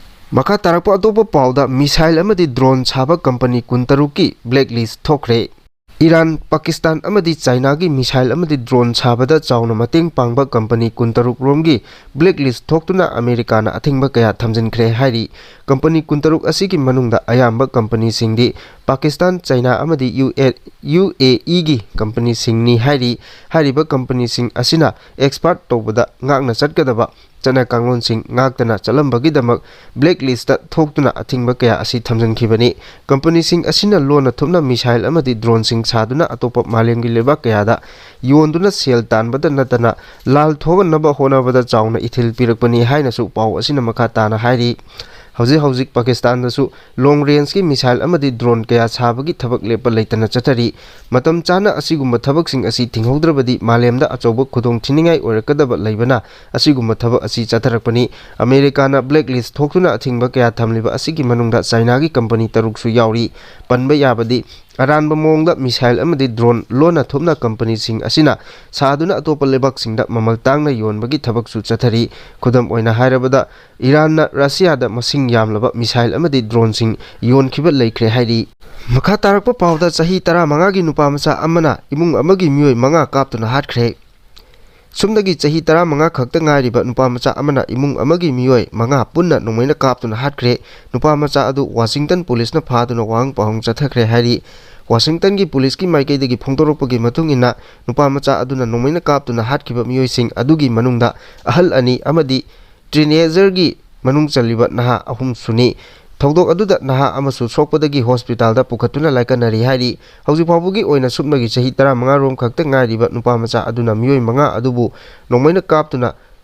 ꯃꯈꯥ ꯇꯥꯔꯛꯄ ꯑꯇꯣꯞꯄ ꯄꯥꯎꯗ ꯃꯤꯁꯥꯏꯜ ꯑꯃꯗꯤ ꯗ꯭ꯔꯣꯟ ꯁꯥꯕ ꯀꯝꯄꯅꯤ ꯀꯨꯟꯇꯔꯨꯛꯀꯤ ꯕ꯭ꯂꯦꯛ ꯂꯤꯁ ꯊꯣꯛꯈ꯭ꯔꯦ꯫ ꯏꯔꯥꯟ, ꯄꯥꯀꯤꯁꯇꯥꯟ ꯑꯃꯗꯤ ꯆꯥꯏꯅꯥꯒꯤ ꯃꯤꯁꯥꯏꯜ ꯑꯃꯗꯤ ꯗ꯭ꯔꯣꯟ ꯁꯥꯕꯗ ꯆꯥꯎꯅ ꯃꯇꯦꯡ ꯄꯥꯡꯕ ꯀꯝꯄꯅꯤ ꯀꯨꯟꯇꯔꯨꯛ ꯔꯣꯝꯒꯤ ꯕ꯭ꯂꯦꯛ ꯂꯤꯁ ꯊꯣꯛꯇꯨꯅ ꯑꯃꯦꯔꯤꯀꯥꯅ ꯑꯊꯤꯡꯕ ꯀꯌꯥ ꯊꯝꯖꯤꯟꯈ꯭ꯔꯦ ꯍꯥꯏꯔꯤ꯫ ꯀꯝꯄꯅꯤ ꯀꯨꯟꯇꯔꯨꯛ ꯑꯁꯤꯒꯤ ꯃꯅꯨꯡꯗ ꯑꯌꯥꯝꯕ ꯀꯝꯄꯅꯤꯁꯤꯡꯗꯤ ꯄꯥꯀꯤꯁꯇꯥꯟ, ꯆꯥꯏꯅꯥ ꯑꯃꯗꯤ ꯌꯨ ꯑꯦ, ꯌꯨ ꯑꯦ ꯏꯒꯤ ꯀꯝꯄꯅꯤꯁꯤꯡꯅꯤ ꯍꯥꯏꯔꯤ꯫ ꯍꯥꯏꯔꯤꯕ ꯀꯝꯄꯅꯤꯁꯤꯡ ꯑꯁꯤꯅ ꯑꯦꯛꯁꯄꯥꯔꯠ ꯇꯧꯕꯗ ꯉꯥꯛꯅ ꯆꯠꯀꯗꯕ ꯆꯠꯅ ꯀꯥꯡꯂꯣꯟꯁꯤꯡ ꯉꯥꯛꯇꯅ ꯆꯠꯂꯝꯕꯒꯤꯗꯃꯛ ꯕ꯭ꯂꯦꯛ ꯂꯤꯁꯇ ꯊꯣꯛꯇꯨꯅ ꯑꯊꯤꯡꯕ ꯀꯌꯥ ꯑꯁꯤ ꯊꯝꯖꯤꯟꯈꯤꯕꯅꯤ꯫ ꯀꯝꯄꯅꯤꯁꯤꯡ ꯑꯁꯤꯅ ꯂꯣꯟꯅ ꯊꯨꯞꯅ ꯃꯤꯁꯥꯏꯜ ꯑꯃꯗꯤ ꯗ꯭ꯔꯣꯟꯁꯤꯡ ꯁꯥꯗꯨꯅ ꯑꯇꯣꯞꯄ ꯃꯥꯂꯦꯝꯒꯤ ꯂꯩꯕꯥꯛ ꯀꯌꯥꯗ ꯌꯣꯟꯗꯨꯅ ꯁꯦꯜ ꯇꯥꯟꯕꯗ ꯅꯠꯇꯅ ꯂꯥꯜ ꯊꯣꯛꯍꯟꯅꯕ ꯍꯣꯠꯅꯕꯗ ꯆꯥꯎꯅ ꯏꯊꯤꯜ ꯄꯤꯔꯛꯄꯅꯤ ꯍꯥꯏꯅꯁꯨ ꯄꯥꯎ ꯑꯁꯤꯅ ꯃꯈꯥ ꯇꯥꯅ ꯍꯥꯏꯔꯤ꯫ ꯍꯧꯖꯤꯛ ꯍꯧꯖꯤꯛ ꯄꯥꯀꯤꯁꯇꯥꯟꯗꯁꯨ ꯂꯣꯡ ꯔꯦꯟꯖꯀꯤ ꯃꯤꯁꯥꯏꯜ ꯑꯃꯗꯤ ꯗ꯭ꯔꯣꯟ ꯀꯌꯥ ꯁꯥꯕꯒꯤ ꯊꯕꯛ ꯂꯦꯞꯄ ꯂꯩꯇꯅ ꯆꯠꯊꯔꯤ꯫ ꯃꯇꯝ ꯆꯥꯅ ꯑꯁꯤꯒꯨꯝꯕ ꯊꯕꯛꯁꯤꯡ ꯑꯁꯤ ꯊꯤꯡꯍꯧꯗ꯭ꯔꯕꯗꯤ ꯃꯥꯂꯦꯝꯗ ꯑꯆꯧꯕ ꯈꯨꯗꯣꯡ ꯊꯤꯅꯤꯡꯉꯥꯏ ꯑꯣꯏꯔꯛꯀꯗꯕ ꯂꯩꯕꯅ ꯑꯁꯤꯒꯨꯝꯕ ꯊꯕꯛ ꯑꯁꯤ ꯆꯠꯊꯔꯛꯄꯅꯤ꯫ ꯑꯃꯦꯔꯤꯀꯥꯅ ꯕ꯭ꯂꯦꯛ ꯂꯤꯁ ꯊꯣꯛꯇꯨꯅ ꯑꯊꯤꯡꯕ ꯀꯌꯥ ꯊꯝꯂꯤꯕ ꯑꯁꯤꯒꯤ ꯃꯅꯨꯡꯗ ꯆꯥꯏꯅꯥꯒꯤ ꯀꯝꯄꯅꯤ ꯇꯔꯨꯛꯁꯨ ꯌꯥꯎꯔꯤ꯫ ꯄꯟꯕ ꯌꯥꯕꯗꯤ ꯑꯔꯥꯟꯕ ꯃꯑꯣꯡꯗ ꯃꯤꯁꯥꯏꯜ ꯑꯃꯗꯤ ꯗ꯭ꯔꯣꯟ ꯂꯣꯟꯅ ꯊꯨꯞꯅ ꯀꯝꯄꯅꯤꯁꯤꯡ ꯑꯁꯤꯅ ꯁꯥꯗꯨꯅ ꯑꯇꯣꯞꯄ ꯂꯩꯕꯥꯛꯁꯤꯡꯗ ꯃꯃꯜ ꯇꯥꯡꯅ ꯌꯣꯟꯕꯒꯤ ꯊꯕꯛꯁꯨ ꯆꯠꯊꯔꯤ꯫ ꯈꯨꯗꯝ ꯑꯣꯏꯅ ꯍꯥꯏꯔꯕꯗ, ꯏꯔꯥꯟꯅ ꯔꯁꯤꯌꯥꯗ ꯃꯁꯤꯡ ꯌꯥꯝꯂꯕ ꯃꯤꯁꯥꯏꯜ ꯑꯃꯗꯤ ꯗ꯭ꯔꯣꯟꯁꯤꯡ ꯌꯣꯟꯈꯤꯕ ꯂꯩꯈ꯭ꯔꯦ ꯍꯥꯏꯔꯤ꯫ ꯃꯈꯥ ꯇꯥꯔꯛꯄ ꯄꯥꯎꯗ ꯆꯍꯤ ꯇꯔꯥꯃꯉꯥꯒꯤ ꯅꯨꯄꯥ ꯃꯆꯥ ꯑꯃꯅ ꯏꯃꯨꯡ ꯑꯃꯒꯤ ꯃꯤꯑꯣꯏ ꯃꯉꯥ ꯀꯥꯞꯇꯨꯅ ꯍꯥꯠꯈ꯭ꯔꯦ꯫ ꯁꯨꯞꯅꯒꯤ ꯆꯍꯤ ꯇꯔꯥꯃꯉꯥ ꯈꯛꯇ ꯉꯥꯏꯔꯤꯕ ꯅꯨꯄꯥ ꯃꯆꯥ ꯑꯃꯅ ꯏꯃꯨꯡ ꯑꯃꯒꯤ ꯃꯤꯑꯣꯏ ꯃꯉꯥ ꯄꯨꯟꯅ ꯅꯣꯡꯃꯩꯅ ꯀꯥꯞꯇꯨꯅ ꯍꯥꯠꯈ꯭ꯔꯦ꯫ ꯅꯨꯄꯥ ꯃꯆꯥ ꯑꯗꯨ ꯋꯥꯁꯤꯡꯇꯟ ꯄꯨꯂꯤꯁꯅ ꯐꯥꯗꯨꯅ ꯋꯥꯍꯪ ꯄꯥꯎꯍꯪ ꯆꯠꯊꯈ꯭ꯔꯦ ꯍꯥꯏꯔꯤ꯫ ꯋꯥꯁꯤꯡꯇꯟꯒꯤ ꯄꯨꯂꯤꯁꯀꯤ ꯃꯥꯏꯀꯩꯗꯒꯤ ꯐꯣꯡꯗꯣꯔꯛꯄꯒꯤ ꯃꯇꯨꯡ ꯏꯟꯅ, ꯅꯨꯄꯥ ꯃꯆꯥ ꯑꯗꯨꯅ ꯅꯣꯡꯃꯩꯅ ꯀꯥꯞꯇꯨꯅ ꯍꯥꯠꯈꯤꯕ ꯃꯤꯑꯣꯏꯁꯤꯡ ꯑꯗꯨꯒꯤ ꯃꯅꯨꯡꯗ ꯑꯍꯜ ꯑꯅꯤ ꯑꯃꯗꯤ ꯇꯤꯅꯦꯖꯔꯒꯤ ꯃꯅꯨꯡ ꯆꯜꯂꯤꯕ ꯅꯍꯥ ꯑꯍꯨꯝꯁꯨꯅꯤ꯫ ꯊꯧꯗꯣꯛ ꯑꯗꯨꯗ ꯅꯍꯥ ꯑꯃꯁꯨ ꯁꯣꯛꯄꯗꯒꯤ ꯍꯣꯁꯄꯤꯇꯥꯜꯗ ꯄꯨꯈꯠꯇꯨꯅ ꯂꯥꯏꯀꯠꯅꯔꯤ ꯍꯥꯏꯔꯤ꯫ ꯍꯧꯖꯤꯛ ꯐꯥꯎꯕꯒꯤ ꯑꯣꯏꯅ ꯁꯨꯞꯅꯒꯤ ꯆꯍꯤ ꯇꯔꯥꯃꯉꯥ ꯔꯣꯝ ꯈꯛꯇ ꯉꯥꯏꯔꯤꯕ ꯅꯨꯄꯥ ꯃꯆꯥ ꯑꯗꯨꯅ ꯃꯤꯑꯣꯏ ꯃꯉꯥ ꯑꯗꯨꯕꯨ ꯅꯣꯡꯃꯩꯅ ꯀꯥꯞꯇꯨꯅ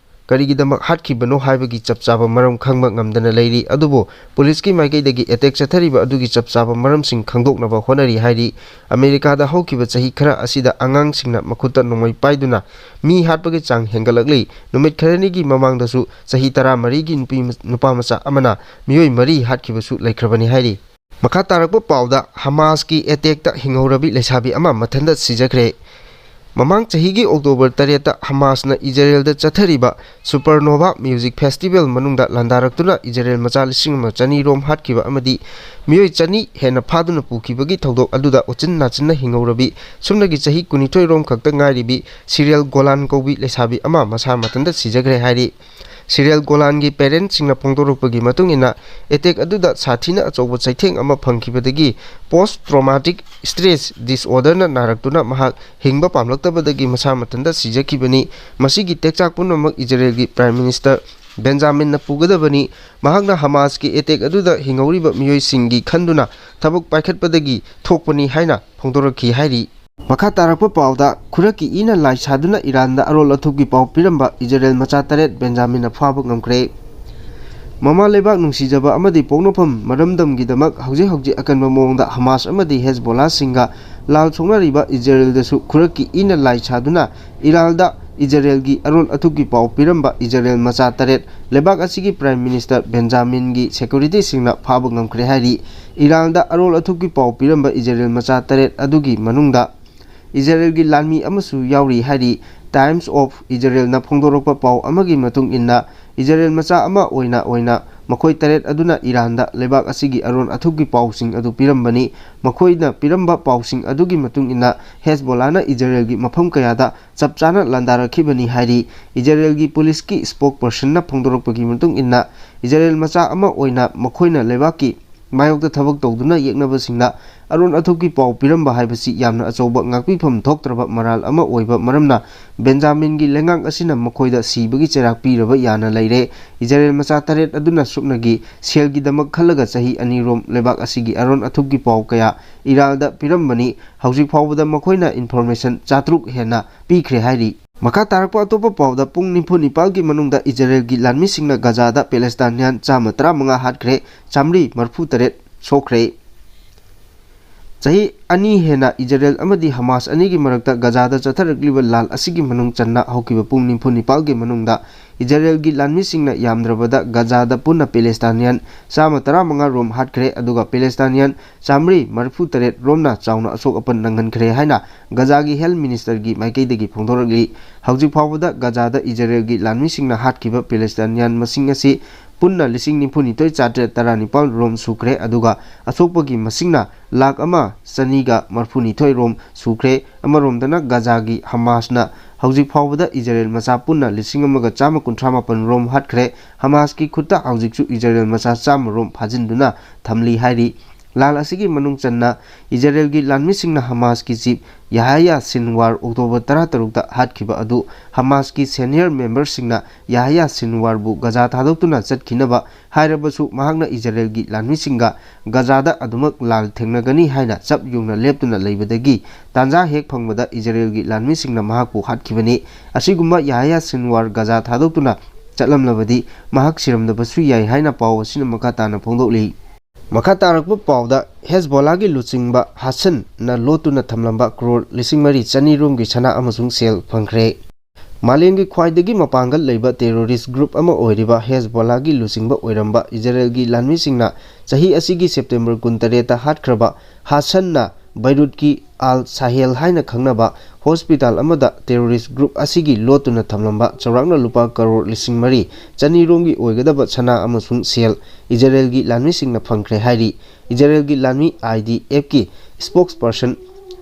ꯀꯔꯤꯒꯤꯗꯃꯛ ꯍꯥꯠꯈꯤꯕꯅꯣ ꯍꯥꯏꯕꯒꯤ ꯆꯞ ꯆꯥꯕ ꯃꯔꯝ ꯈꯪꯕ ꯉꯝꯗꯅ ꯂꯩꯔꯤ꯫ ꯑꯗꯨꯕꯨ ꯄꯨꯂꯤꯁꯀꯤ ꯃꯥꯏꯀꯩꯗꯒꯤ ꯑꯦꯇꯦꯛ ꯆꯠꯊꯔꯤꯕ ꯑꯗꯨꯒꯤ ꯆꯞ ꯆꯥꯕ ꯃꯔꯝꯁꯤꯡ ꯈꯪꯗꯣꯛꯅꯕ ꯍꯣꯠꯅꯔꯤ ꯍꯥꯏꯔꯤ꯫ ꯑꯃꯦꯔꯤꯀꯥꯗ ꯍꯧꯈꯤꯕ ꯆꯍꯤ ꯈꯔ ꯑꯁꯤꯗ ꯑꯉꯥꯡꯁꯤꯡꯅ ꯃꯈꯨꯠꯇ ꯅꯣꯡꯃꯩ ꯄꯥꯏꯗꯨꯅ ꯃꯤ ꯍꯥꯠꯄꯒꯤ ꯆꯥꯡ ꯍꯦꯟꯒꯠꯂꯛꯂꯤ꯫ ꯅꯨꯃꯤꯠ ꯈꯔꯅꯤꯒꯤ ꯃꯃꯥꯡꯗꯁꯨ ꯆꯍꯤ ꯇꯔꯥꯃꯔꯤꯒꯤ ꯅꯨꯄꯤ, ꯅꯨꯄꯥ ꯃꯆꯥ ꯑꯃꯅ ꯃꯤꯑꯣꯏ ꯃꯔꯤ ꯍꯥꯠꯈꯤꯕꯁꯨ ꯂꯩꯈ꯭ꯔꯕꯅꯤ ꯍꯥꯏꯔꯤ꯫ ꯃꯈꯥ ꯇꯥꯔꯛꯄ ꯄꯥꯎꯗ, ꯍꯃꯥꯁꯀꯤ ꯑꯦꯇꯦꯛꯇ ꯍꯤꯡꯍꯧꯔꯕꯤ ꯂꯩꯁꯥꯕꯤ ꯑꯃ ꯃꯊꯟꯇ ꯁꯤꯖꯈ꯭ꯔꯦ꯫ ꯃꯃꯥꯡ ꯆꯍꯤꯒꯤ ꯑꯣꯛꯇꯣꯕꯔ ꯇꯔꯦꯠꯇ ꯍꯃꯥꯁꯅ ꯏꯖꯔꯦꯜꯗ ꯆꯠꯊꯔꯤꯕ ꯁꯨꯄꯔꯅꯣꯚꯥ ꯃ꯭ꯌꯨꯖꯤꯛ ꯐꯦꯁꯇꯤꯚꯦꯜ ꯃꯅꯨꯡꯗ ꯂꯥꯟꯗꯥꯔꯛꯇꯨꯅ ꯏꯖꯔꯦꯜ ꯃꯆꯥ ꯂꯤꯁꯤꯡ ꯑꯃ ꯆꯅꯤ ꯔꯣꯝ ꯍꯥꯠꯈꯤꯕ ꯑꯃꯗꯤ ꯃꯤꯑꯣꯏ ꯆꯅꯤ ꯍꯦꯟꯅ ꯐꯥꯗꯨꯅ ꯄꯨꯈꯤꯕꯒꯤ ꯊꯧꯗꯣꯛ ꯑꯗꯨꯗ ꯎꯆꯤꯟ ꯅꯥꯆꯤꯟꯅ ꯍꯤꯡꯍꯧꯔꯕꯤ ꯁꯨꯞꯅꯒꯤ ꯆꯍꯤ ꯀꯨꯟꯅꯤꯊꯣꯏ ꯔꯣꯝ ꯈꯛꯇ ꯉꯥꯏꯔꯤꯕꯤ ꯁꯤꯔꯤꯌꯦꯜ ꯒꯣꯂꯥꯟ ꯀꯧꯕꯤ ꯂꯩꯁꯥꯕꯤ ꯑꯃ ꯃꯁꯥ ꯃꯊꯟꯇ ꯁꯤꯖꯈ꯭ꯔꯦ ꯍꯥꯏꯔꯤ꯫ ꯁꯤꯔꯤꯌꯦꯜ ꯒꯣꯂꯥꯟꯒꯤ ꯄꯦꯔꯦꯟꯠꯁꯤꯡꯅ ꯐꯣꯡꯗꯣꯔꯛꯄꯒꯤ ꯃꯇꯨꯡ ꯏꯟꯅ, ꯑꯦꯇꯦꯛ ꯑꯗꯨꯗ ꯁꯥꯊꯤꯅ ꯑꯆꯧꯕ ꯆꯩꯊꯦꯡ ꯑꯃ ꯐꯪꯈꯤꯕꯗꯒꯤ ꯄꯣꯁ ꯇ꯭ꯔꯣꯃꯥꯇꯤꯛ ꯁ꯭ꯇ꯭ꯔꯦꯁ ꯗꯤꯁꯑꯣꯔꯗꯔꯅ ꯅꯥꯔꯛꯇꯨꯅ ꯃꯍꯥꯛ ꯍꯤꯡꯕ ꯄꯥꯝꯂꯛꯇꯕꯗꯒꯤ ꯃꯁꯥ ꯃꯊꯟꯇ ꯁꯤꯖꯈꯤꯕꯅꯤ꯫ ꯃꯁꯤꯒꯤ ꯇꯦꯛꯆꯥꯛ ꯄꯨꯝꯅꯃꯛ ꯏꯖꯔꯦꯜꯒꯤ ꯄ꯭ꯔꯥꯏꯝ ꯃꯤꯅꯤꯁꯇꯔ ꯕꯦꯟꯖꯥꯃꯤꯟꯅ ꯄꯨꯒꯗꯕꯅꯤ꯫ ꯃꯍꯥꯛꯅ ꯍꯃꯥꯁꯀꯤ ꯑꯦꯇꯦꯛ ꯑꯗꯨꯗ ꯍꯤꯡꯍꯧꯔꯤꯕ ꯃꯤꯑꯣꯏꯁꯤꯡꯒꯤ ꯈꯟꯗꯨꯅ ꯊꯕꯛ ꯄꯥꯏꯈꯠꯄꯗꯒꯤ ꯊꯣꯛꯄꯅꯤ ꯍꯥꯏꯅ ꯐꯣꯡꯗꯣꯔꯛꯈꯤ ꯍꯥꯏꯔꯤ꯫ ꯃꯈꯥ ꯇꯥꯔꯛꯄ ꯄꯥꯎꯗ, ꯈꯨꯔꯛꯀꯤ ꯏꯅ ꯂꯥꯏ ꯁꯥꯗꯨꯅ ꯏꯔꯥꯟꯗ ꯑꯔꯣꯜ ꯑꯊꯨꯞꯀꯤ ꯄꯥꯎ ꯄꯤꯔꯝꯕ ꯏꯖꯔꯦꯜ ꯃꯆꯥ ꯇꯔꯦꯠ ꯕꯦꯟꯖꯥꯃꯤꯟꯅ ꯐꯥꯕ ꯉꯝꯈ꯭ꯔꯦ꯫ ꯃꯃꯥ ꯂꯩꯕꯥꯛ ꯅꯨꯡꯁꯤꯖꯕ ꯑꯃꯗꯤ ꯄꯣꯛꯅꯐꯝ ꯃꯔꯝꯗꯝꯒꯤꯗꯃꯛ ꯍꯧꯖꯤꯛ ꯍꯧꯖꯤꯛ ꯑꯀꯟꯕ ꯃꯑꯣꯡꯗ ꯍꯃꯥꯁ ꯑꯃꯗꯤ ꯍꯦꯖꯕꯣꯂꯥꯁꯤꯡꯒ ꯂꯥꯜ ꯁꯣꯛꯅꯔꯤꯕ ꯏꯖꯔꯦꯜꯗꯁꯨ ꯈꯨꯔꯛꯀꯤ ꯏꯅ ꯂꯥꯏ ꯁꯥꯗꯨꯅ ꯏꯔꯥꯜꯗ ꯏꯖꯔꯦꯜꯒꯤ ꯑꯔꯣꯜ ꯑꯊꯨꯞꯀꯤ ꯄꯥꯎ ꯄꯤꯔꯝꯕ ꯏꯖꯔꯦꯜ ꯃꯆꯥ ꯇꯔꯦꯠ ꯂꯩꯕꯥꯛ ꯑꯁꯤꯒꯤ ꯄ꯭ꯔꯥꯏꯝ ꯃꯤꯅꯤꯁꯇꯔ ꯕꯦꯟꯖꯥꯃꯤꯟꯒꯤ ꯁꯦꯀ꯭ꯌꯨꯔꯤꯇꯤꯁꯤꯡꯅ ꯐꯥꯕ ꯉꯝꯈ꯭ꯔꯦ ꯍꯥꯏꯔꯤ꯫ ꯏꯔꯥꯜꯗ ꯑꯔꯣꯜ ꯑꯊꯨꯞꯀꯤ ꯄꯥꯎ ꯄꯤꯔꯝꯕ ꯏꯖꯔꯦꯜ ꯃꯆꯥ ꯇꯔꯦꯠ ꯑꯗꯨꯒꯤ ꯃꯅꯨꯡꯗ ꯏꯖꯔꯦꯜꯒꯤ ꯂꯥꯟꯃꯤ ꯑꯃꯁꯨ ꯌꯥꯎꯔꯤ ꯍꯥꯏꯔꯤ꯫ ꯇꯥꯏꯝꯁ ꯑꯣꯐ ꯏꯖꯔꯦꯜꯅ ꯐꯣꯡꯗꯣꯔꯛꯄ ꯄꯥꯎ ꯑꯃꯒꯤ ꯃꯇꯨꯡ ꯏꯟꯅ, ꯏꯖꯔꯦꯜ ꯃꯆꯥ ꯑꯃ ꯑꯣꯏꯅ ꯑꯣꯏꯅ ꯃꯈꯣꯏ ꯇꯔꯦꯠ ꯑꯗꯨꯅ ꯏꯔꯥꯟꯗ ꯂꯩꯕꯥꯛ ꯑꯁꯤꯒꯤ ꯑꯔꯣꯟ ꯑꯊꯨꯞꯀꯤ ꯄꯥꯎꯁꯤꯡ ꯑꯗꯨ ꯄꯤꯔꯝꯕꯅꯤ꯫ ꯃꯈꯣꯏꯅ ꯄꯤꯔꯝꯕ ꯄꯥꯎꯁꯤꯡ ꯑꯗꯨꯒꯤ ꯃꯇꯨꯡ ꯏꯟꯅ, ꯍꯦꯖꯕꯣꯂꯥꯅ ꯏꯖꯔꯦꯜꯒꯤ ꯃꯐꯝ ꯀꯌꯥꯗ ꯆꯞ ꯆꯥꯅ ꯂꯥꯟꯗꯥꯔꯛꯈꯤꯕꯅꯤ ꯍꯥꯏꯔꯤ꯫ ꯏꯖꯔꯦꯜꯒꯤ ꯄꯨꯂꯤꯁꯀꯤ ꯁ꯭ꯄꯣꯛ ꯄꯔꯁꯟꯅ ꯐꯣꯡꯗꯣꯔꯛꯄꯒꯤ ꯃꯇꯨꯡ ꯏꯟꯅ, ꯏꯖꯔꯦꯜ ꯃꯆꯥ ꯑꯃ ꯑꯣꯏꯅ ꯃꯈꯣꯏꯅ ꯂꯩꯕꯥꯛꯀꯤ ꯃꯥꯌꯣꯛꯇ ꯊꯕꯛ ꯇꯧꯗꯨꯅ ꯌꯦꯛꯅꯕꯁꯤꯡꯗ ꯑꯔꯣꯟ ꯑꯊꯨꯞꯀꯤ ꯄꯥꯎ ꯄꯤꯔꯝꯕ ꯍꯥꯏꯕꯁꯤ ꯌꯥꯝꯅ ꯑꯆꯧꯕ ꯉꯥꯛꯄꯤꯐꯝ ꯊꯣꯛꯇ꯭ꯔꯕ ꯃꯔꯥꯜ ꯑꯃ ꯑꯣꯏꯕ ꯃꯔꯝꯅ, ꯕꯦꯟꯖꯥꯃꯤꯟꯒꯤ ꯂꯩꯉꯥꯛ ꯑꯁꯤꯅ ꯃꯈꯣꯏꯗ ꯁꯤꯕꯒꯤ ꯆꯩꯔꯥꯛ ꯄꯤꯔꯕ ꯌꯥꯅ ꯂꯩꯔꯦ꯫ ꯏꯖꯔꯦꯜ ꯃꯆꯥ ꯇꯔꯦꯠ ꯑꯗꯨꯅ ꯁꯨꯞꯅꯒꯤ ꯁꯦꯜꯒꯤꯗꯃꯛ ꯈꯜꯂꯒ ꯆꯍꯤ ꯑꯅꯤꯔꯣꯝ ꯂꯩꯕꯥꯛ ꯑꯁꯤꯒꯤ ꯑꯔꯣꯟ ꯑꯊꯨꯞꯀꯤ ꯄꯥꯎ ꯀꯌꯥ ꯏꯔꯥꯜꯗ ꯄꯤꯔꯝꯕꯅꯤ꯫ ꯍꯧꯖꯤꯛ ꯐꯥꯎꯕꯗ ꯃꯈꯣꯏꯅ ꯏꯟꯐꯣꯔꯃꯦꯁꯟ ꯆꯥꯇ꯭ꯔꯨꯛ ꯍꯦꯟꯅ ꯄꯤꯈ꯭ꯔꯦ ꯍꯥꯏꯔꯤ꯫ ꯃꯈꯥ ꯇꯥꯔꯛꯄ ꯑꯇꯣꯞꯄ ꯄꯥꯎꯗ, ꯄꯨꯡ ꯅꯤꯐꯨ ꯅꯤꯄꯥꯜꯒꯤ ꯃꯅꯨꯡꯗ ꯏꯖꯔꯦꯜꯒꯤ ꯂꯥꯟꯃꯤꯁꯤꯡꯅ ꯒꯖꯥꯗ ꯄꯦꯂꯦꯁꯇꯥꯏꯅꯤꯌꯥꯟ ꯆꯥꯝꯃ ꯇꯔꯥꯃꯉꯥ ꯍꯥꯠꯈ꯭ꯔꯦ, ꯆꯥꯃꯔꯤ ꯃꯔꯤꯐꯨ ꯇꯔꯦꯠ ꯁꯣꯛꯈ꯭ꯔꯦ꯫ ꯆꯍꯤ ꯑꯅꯤ ꯍꯦꯟꯅ ꯏꯖꯔꯦꯜ ꯑꯃꯗꯤ ꯍꯃꯥꯁ ꯑꯅꯤꯒꯤ ꯃꯔꯛꯇ ꯒꯖꯥꯗ ꯆꯠꯊꯔꯛꯂꯤꯕ ꯂꯥꯜ ꯑꯁꯤꯒꯤ ꯃꯅꯨꯡ ꯆꯟꯅ ꯍꯧꯈꯤꯕ ꯄꯨꯡ ꯅꯤꯐꯨ ꯅꯤꯄꯥꯜꯒꯤ ꯃꯅꯨꯡꯗ ꯏꯖꯔꯦꯜꯒꯤ ꯂꯥꯟꯃꯤꯁꯤꯡꯅ ꯌꯥꯝꯗ꯭ꯔꯕꯗ ꯒꯖꯥꯗ ꯄꯨꯟꯅ ꯄꯦꯂꯦꯁꯇꯥꯏꯅꯤꯌꯥꯟ ꯆꯥꯝꯃ ꯇꯔꯥꯃꯉꯥ ꯔꯣꯝ ꯍꯥꯠꯈ꯭ꯔꯦ, ꯑꯗꯨꯒ ꯄꯦꯂꯦꯁꯇꯥꯏꯅꯤꯌꯥꯟ ꯆꯥꯃꯔꯤ ꯃꯔꯤꯐꯨ ꯇꯔꯦꯠ ꯔꯣꯝꯅ ꯆꯥꯎꯅ ꯑꯁꯣꯛ ꯑꯄꯟ ꯅꯪꯍꯟꯈ꯭ꯔꯦ ꯍꯥꯏꯅ ꯒꯖꯥꯒꯤ ꯍꯦꯜꯊ ꯃꯤꯅꯤꯁꯇꯔꯒꯤ ꯃꯥꯏꯀꯩꯗꯒꯤ ꯐꯣꯡꯗꯣꯔꯛꯂꯤ꯫ ꯍꯧꯖꯤꯛ ꯐꯥꯎꯕꯗ ꯒꯖꯥꯗ ꯏꯖꯔꯦꯜꯒꯤ ꯂꯥꯟꯃꯤꯁꯤꯡꯅ ꯍꯥꯠꯈꯤꯕ ꯄꯦꯂꯦꯁꯇꯥꯏꯅꯤꯌꯥꯟ ꯃꯁꯤꯡ ꯑꯁꯤ ꯄꯨꯟꯅ ꯂꯤꯁꯤꯡ ꯅꯤꯐꯨ ꯅꯤꯊꯣꯏ ꯆꯥꯇ꯭ꯔꯦꯠ ꯇꯔꯥꯅꯤꯄꯥꯜ ꯔꯣꯝ ꯁꯨꯈ꯭ꯔꯦ, ꯑꯗꯨꯒ ꯑꯁꯣꯛꯄꯒꯤ ꯃꯁꯤꯡꯅ ꯂꯥꯈ ꯑꯃ ꯆꯅꯤꯒ ꯃꯔꯤꯐꯨ ꯅꯤꯊꯣꯏ ꯔꯣꯝ ꯁꯨꯈ꯭ꯔꯦ꯫ ꯑꯃꯔꯣꯝꯗꯅ ꯒꯖꯥꯒꯤ ꯍꯃꯥꯁꯅ ꯍꯧꯖꯤꯛ ꯐꯥꯎꯕꯗ ꯏꯖꯔꯦꯜ ꯃꯆꯥ ꯄꯨꯟꯅ ꯂꯤꯁꯤꯡ ꯑꯃꯒ ꯆꯥꯝꯃ ꯀꯨꯟꯊ꯭ꯔꯥ ꯃꯥꯄꯜ ꯔꯣꯝ ꯍꯥꯠꯈ꯭ꯔꯦ꯫ ꯍꯃꯥꯁꯀꯤ ꯈꯨꯠꯇ ꯍꯧꯖꯤꯛꯁꯨ ꯏꯖꯔꯦꯜ ꯃꯆꯥ ꯆꯥꯝꯃ ꯔꯣꯝ ꯐꯥꯖꯤꯟꯗꯨꯅ ꯊꯝꯂꯤ ꯍꯥꯏꯔꯤ꯫ ꯂꯥꯜ ꯑꯁꯤꯒꯤ ꯃꯅꯨꯡ ꯆꯟꯅ ꯏꯖꯔꯦꯜꯒꯤ ꯂꯥꯟꯃꯤꯁꯤꯡꯅ ꯍꯃꯥꯁꯀꯤ ꯆꯤꯐ ꯌꯥꯍꯌꯥ ꯁꯤꯟꯋꯥꯔ ꯑꯣꯛꯇꯣꯕꯔ ꯇꯔꯥꯇꯔꯨꯛꯇ ꯍꯥꯠꯈꯤꯕ ꯑꯗꯨ ꯍꯃꯥꯁꯀꯤ ꯁꯦꯅꯤꯌꯔ ꯃꯦꯝꯕꯔꯁꯤꯡꯅ ꯌꯥꯍꯌꯥ ꯁꯤꯟꯋꯥꯔꯕꯨ ꯒꯖꯥ ꯊꯥꯗꯣꯛꯇꯨꯅ ꯆꯠꯈꯤꯅꯕ ꯍꯥꯏꯔꯕꯁꯨ, ꯃꯍꯥꯛꯅ ꯏꯖꯔꯦꯜꯒꯤ ꯂꯥꯟꯃꯤꯁꯤꯡꯒ ꯒꯖꯥꯗ ꯑꯗꯨꯃꯛ ꯂꯥꯜ ꯊꯦꯡꯅꯒꯅꯤ ꯍꯥꯏꯅ ꯆꯞ ꯌꯨꯡꯅ ꯂꯦꯞꯇꯨꯅ ꯂꯩꯕꯗꯒꯤ ꯇꯥꯟꯖꯥ ꯍꯦꯛ ꯐꯪꯕꯗ ꯏꯖꯔꯦꯜꯒꯤ ꯂꯥꯟꯃꯤꯁꯤꯡꯅ ꯃꯍꯥꯛꯄꯨ ꯍꯥꯠꯈꯤꯕꯅꯤ꯫ ꯑꯁꯤꯒꯨꯝꯕ ꯌꯥꯍꯌꯥ ꯁꯤꯟꯋꯥꯔ ꯒꯖꯥ ꯊꯥꯗꯣꯛꯇꯨꯅ ꯆꯠꯂꯝꯂꯕꯗꯤ ꯃꯍꯥꯛ ꯁꯤꯔꯝꯗꯕꯁꯨ ꯌꯥꯏ ꯍꯥꯏꯅ ꯄꯥꯎ ꯑꯁꯤꯅ ꯃꯈꯥ ꯇꯥꯅ ꯐꯣꯡꯗꯣꯛꯂꯤ꯫ ꯃꯈꯥ ꯇꯥꯔꯛꯄ ꯄꯥꯎꯗ, ꯍꯦꯖꯕꯣꯂꯥꯒꯤ ꯂꯨꯆꯤꯡꯕ ꯍꯥꯁꯟꯅ ꯂꯣꯠꯇꯨꯅ ꯊꯝꯂꯝꯕ ꯀ꯭ꯔꯣꯔ ꯂꯤꯁꯤꯡ ꯃꯔꯤ ꯆꯅꯤ ꯔꯣꯝꯒꯤ ꯁꯅꯥ ꯑꯃꯁꯨꯡ ꯁꯦꯜ ꯐꯪꯈ꯭ꯔꯦ꯫ ꯃꯥꯂꯦꯝꯒꯤ ꯈ꯭ꯋꯥꯏꯗꯒꯤ ꯃꯄꯥꯡꯒꯜ ꯂꯩꯕ ꯇꯦꯔꯣꯔꯤꯁ ꯒ꯭ꯔꯨꯞ ꯑꯃ ꯑꯣꯏꯔꯤꯕ ꯍꯦꯖꯕꯣꯂꯥꯒꯤ ꯂꯨꯆꯤꯡꯕ ꯑꯣꯏꯔꯝꯕ ꯏꯖꯔꯦꯜꯒꯤ ꯂꯥꯟꯃꯤꯁꯤꯡꯅ ꯆꯍꯤ ꯑꯁꯤꯒꯤ ꯁꯦꯞꯇꯦꯝꯕꯔ ꯀꯨꯟꯇꯔꯦꯠꯇ ꯍꯥꯠꯈ꯭ꯔꯕ ꯍꯥꯁꯟꯅ ꯕꯩꯔꯨꯠꯀꯤ ꯑꯜ ꯁꯥꯍꯦꯜ ꯍꯥꯏꯅ ꯈꯪꯅꯕ ꯍꯣꯁꯄꯤꯇꯥꯜ ꯑꯃꯗ ꯇꯦꯔꯣꯔꯤꯁ ꯒ꯭ꯔꯨꯞ ꯑꯁꯤꯒꯤ ꯂꯣꯠꯇꯨꯅ ꯊꯝꯂꯝꯕ ꯆꯥꯎꯔꯥꯛꯅ ꯂꯨꯄꯥ ꯀꯔꯣꯔ ꯂꯤꯁꯤꯡ ꯃꯔꯤ ꯆꯅꯤ ꯔꯣꯝꯒꯤ ꯑꯣꯏꯒꯗꯕ ꯁꯅꯥ ꯑꯃꯁꯨꯡ ꯁꯦꯜ ꯏꯖꯔꯦꯜꯒꯤ ꯂꯥꯟꯃꯤꯁꯤꯡꯅ ꯐꯪꯈ꯭ꯔꯦ ꯍꯥꯏꯔꯤ꯫ ꯏꯖꯔꯦꯜꯒꯤ ꯂꯥꯟꯃꯤ ꯑꯥꯏ ꯗꯤ ꯑꯦꯐꯀꯤ ꯁ꯭ꯄꯣꯛꯁꯄꯔꯁꯟ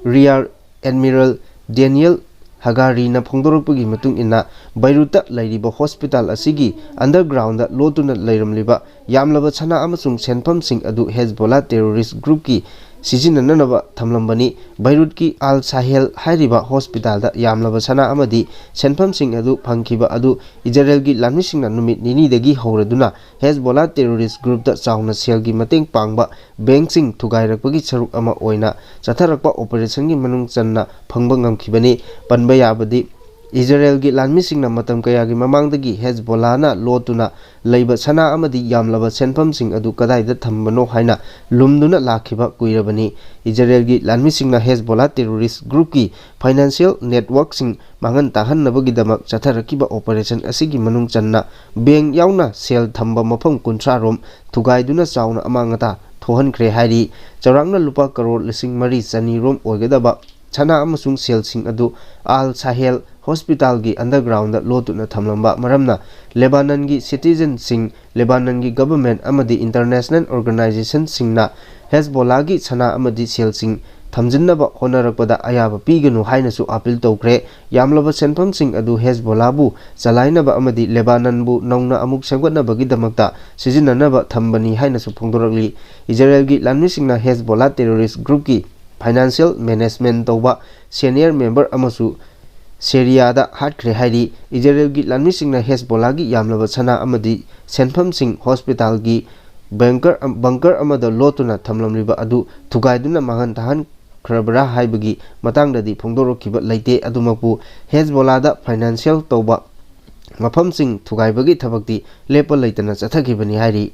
ꯔꯤꯌꯥꯔ ꯑꯦꯗꯃꯤꯔꯦꯜ ꯗꯦꯅꯤꯌꯦꯜ ꯍꯒꯥꯔꯤꯅ ꯐꯣꯡꯗꯣꯔꯛꯄꯒꯤ ꯃꯇꯨꯡ ꯏꯟꯅ, ꯕꯩꯔꯨꯠꯇ ꯂꯩꯔꯤꯕ ꯍꯣꯁꯄꯤꯇꯥꯜ ꯑꯁꯤꯒꯤ ꯑꯟꯗꯔꯒ꯭ꯔꯥꯎꯟꯗ ꯂꯣꯠꯇꯨꯅ ꯂꯩꯔꯝꯂꯤꯕ ꯌꯥꯝꯂꯕ ꯁꯅꯥ ꯑꯃꯁꯨꯡ ꯁꯦꯟꯐꯝꯁꯤꯡ ꯑꯗꯨ ꯍꯦꯖꯕꯣꯂꯥ ꯇꯦꯔꯣꯔꯤꯁ ꯒ꯭ꯔꯨꯞꯀꯤ ꯁꯤꯖꯤꯟꯅꯅꯕ ꯊꯝꯂꯝꯕꯅꯤ꯫ ꯕꯩꯔꯨꯠꯀꯤ ꯑꯜ ꯁꯥꯍꯦꯜ ꯍꯥꯏꯔꯤꯕ ꯍꯣꯁꯄꯤꯇꯥꯜꯗ ꯌꯥꯝꯂꯕ ꯁꯅꯥ ꯑꯃꯗꯤ ꯁꯦꯟꯐꯝꯁꯤꯡ ꯑꯗꯨ ꯐꯪꯈꯤꯕ ꯑꯗꯨ ꯏꯖꯔꯦꯜꯒꯤ ꯂꯥꯟꯃꯤꯁꯤꯡꯅ ꯅꯨꯃꯤꯠ ꯅꯤꯅꯤꯗꯒꯤ ꯍꯧꯔꯗꯨꯅ ꯍꯦꯖꯕꯣꯂꯥ ꯇꯦꯔꯣꯔꯤꯁ ꯒ꯭ꯔꯨꯞꯇ ꯆꯥꯎꯅ ꯁꯦꯜꯒꯤ ꯃꯇꯦꯡ ꯄꯥꯡꯕ ꯕꯦꯡꯛꯁꯤꯡ ꯊꯨꯒꯥꯏꯔꯛꯄꯒꯤ ꯁꯔꯨꯛ ꯑꯃ ꯑꯣꯏꯅ ꯆꯠꯊꯔꯛꯄ ꯑꯣꯄꯔꯦꯁꯟꯒꯤ ꯃꯅꯨꯡ ꯆꯟꯅ ꯐꯪꯕ ꯉꯝꯈꯤꯕꯅꯤ꯫ ꯄꯟꯕ ꯌꯥꯕꯗꯤ, ꯏꯖꯔꯦꯜꯒꯤ ꯂꯥꯟꯃꯤꯁꯤꯡꯅ ꯃꯇꯝ ꯀꯌꯥꯒꯤ ꯃꯃꯥꯡꯗꯒꯤ ꯍꯦꯖꯕꯣꯂꯥꯅ ꯂꯣꯠꯇꯨꯅ ꯂꯩꯕ ꯁꯅꯥ ꯑꯃꯗꯤ ꯌꯥꯝꯂꯕ ꯁꯦꯟꯐꯝꯁꯤꯡ ꯑꯗꯨ ꯀꯗꯥꯏꯗ ꯊꯝꯕꯅꯣ ꯍꯥꯏꯅ ꯂꯨꯝꯗꯨꯅ ꯂꯥꯛꯈꯤꯕ ꯀꯨꯏꯔꯕꯅꯤ꯫ ꯏꯖꯔꯦꯜꯒꯤ ꯂꯥꯟꯃꯤꯁꯤꯡꯅ ꯍꯦꯖꯕꯣꯂꯥ terrorist groupꯀꯤ financial networkꯁꯤꯡ ꯃꯥꯡꯍꯟ ꯇꯥꯛꯍꯟꯅꯕꯒꯤꯗꯃꯛ ꯆꯠꯊꯔꯛꯈꯤꯕ operation ꯑꯁꯤꯒꯤ ꯃꯅꯨꯡ ꯆꯟꯅ bank ꯌꯥꯎꯅ ꯁꯦꯜ ꯊꯝꯕ ꯃꯐꯝ ꯀꯨꯟꯊ꯭ꯔꯥ ꯔꯣꯝ ꯊꯨꯒꯥꯏꯗꯨꯅ ꯆꯥꯎꯅ ꯑꯃꯥꯡ ꯑꯇꯥ ꯊꯣꯛꯍꯟꯈ꯭ꯔꯦ ꯍꯥꯏꯔꯤ꯫ ꯆꯥꯎꯔꯥꯛꯅ ꯂꯨꯄꯥ ꯀꯔꯣꯔ ꯂꯤꯁꯤꯡ ꯃꯔꯤ ꯆꯅꯤ ꯔꯣꯝ ꯑꯣꯏꯒꯗꯕ ꯁꯅꯥ ꯑꯃꯁꯨꯡ ꯁꯦꯜꯁꯤꯡ ꯑꯗꯨ ꯑꯜ ꯁꯥꯍꯦꯜ ꯍꯣꯁꯄꯤꯇꯥꯜꯒꯤ undergroundꯗ ꯂꯣꯠꯇꯨꯅ ꯊꯝꯂꯝꯕ ꯃꯔꯝꯅ ꯂꯦꯕꯥꯅꯟꯒꯤ citizenꯁꯤꯡ, ꯂꯦꯕꯥꯅꯟꯒꯤ government ꯑꯃꯗꯤ international organizationꯁꯤꯡꯅ ꯍꯦꯖꯕꯣꯂꯥꯒꯤ ꯁꯅꯥ ꯑꯃꯗꯤ ꯁꯦꯜꯁꯤꯡ ꯊꯝꯖꯤꯟꯅꯕ ꯍꯣꯠꯅꯔꯛꯄꯗ ꯑꯌꯥꯕ ꯄꯤꯒꯅꯨ ꯍꯥꯏꯅꯁꯨ appeal ꯇꯧꯈ꯭ꯔꯦ꯫ ꯌꯥꯝꯂꯕ ꯁꯦꯟꯐꯝꯁꯤꯡ ꯑꯗꯨ ꯍꯦꯖꯕꯣꯂꯥꯕꯨ ꯆꯂꯥꯏꯅꯕ ꯑꯃꯗꯤ ꯂꯦꯕꯥꯅꯟꯕꯨ ꯅꯧꯅ ꯑꯃꯨꯛ ꯁꯦꯝꯒꯠꯅꯕꯒꯤꯗꯃꯛꯇ ꯁꯤꯖꯤꯟꯅꯅꯕ ꯊꯝꯕꯅꯤ ꯍꯥꯏꯅꯁꯨ ꯐꯣꯡꯗꯣꯔꯛꯂꯤ꯫ ꯏꯖꯔꯦꯜꯒꯤ ꯂꯥꯟꯃꯤꯁꯤꯡꯅ ꯍꯦꯖꯕꯣꯂꯥ terrorist groupꯀꯤ financial management ꯇꯧꯕ senior member ꯑꯃꯁꯨ ꯁꯦꯔꯤꯌꯥꯗ ꯍꯥꯠꯈ꯭ꯔꯦ ꯍꯥꯏꯔꯤ꯫ ꯏꯖꯔꯦꯜꯒꯤ ꯂꯥꯟꯃꯤꯁꯤꯡꯅ ꯍꯦꯖꯕꯣꯂꯥꯒꯤ ꯌꯥꯝꯂꯕ ꯁꯅꯥ ꯑꯃꯗꯤ ꯁꯦꯟꯐꯝꯁꯤꯡ ꯍꯣꯁꯄꯤꯇꯥꯜꯒꯤ bunker, bunker ꯑꯃꯗ ꯂꯣꯠꯇꯨꯅ ꯊꯝꯂꯝꯂꯤꯕ ꯑꯗꯨ ꯊꯨꯒꯥꯏꯗꯨꯅ ꯃꯥꯡꯍꯟ ꯇꯥꯛꯍꯟꯈ꯭ꯔꯕ꯭ꯔꯥ ꯍꯥꯏꯕꯒꯤ ꯃꯇꯥꯡꯗꯗꯤ ꯐꯣꯡꯗꯣꯔꯛꯈꯤꯕ ꯂꯩꯇꯦ꯫ ꯑꯗꯨꯃꯛꯄꯨ ꯍꯦꯖꯕꯣꯂꯥꯗ financial ꯇꯧꯕ ꯃꯐꯝꯁꯤꯡ ꯊꯨꯒꯥꯏꯕꯒꯤ ꯊꯕꯛꯇꯤ ꯂꯦꯞꯄ ꯂꯩꯇꯅ ꯆꯠꯊꯈꯤꯕꯅꯤ ꯍꯥꯏꯔꯤ꯫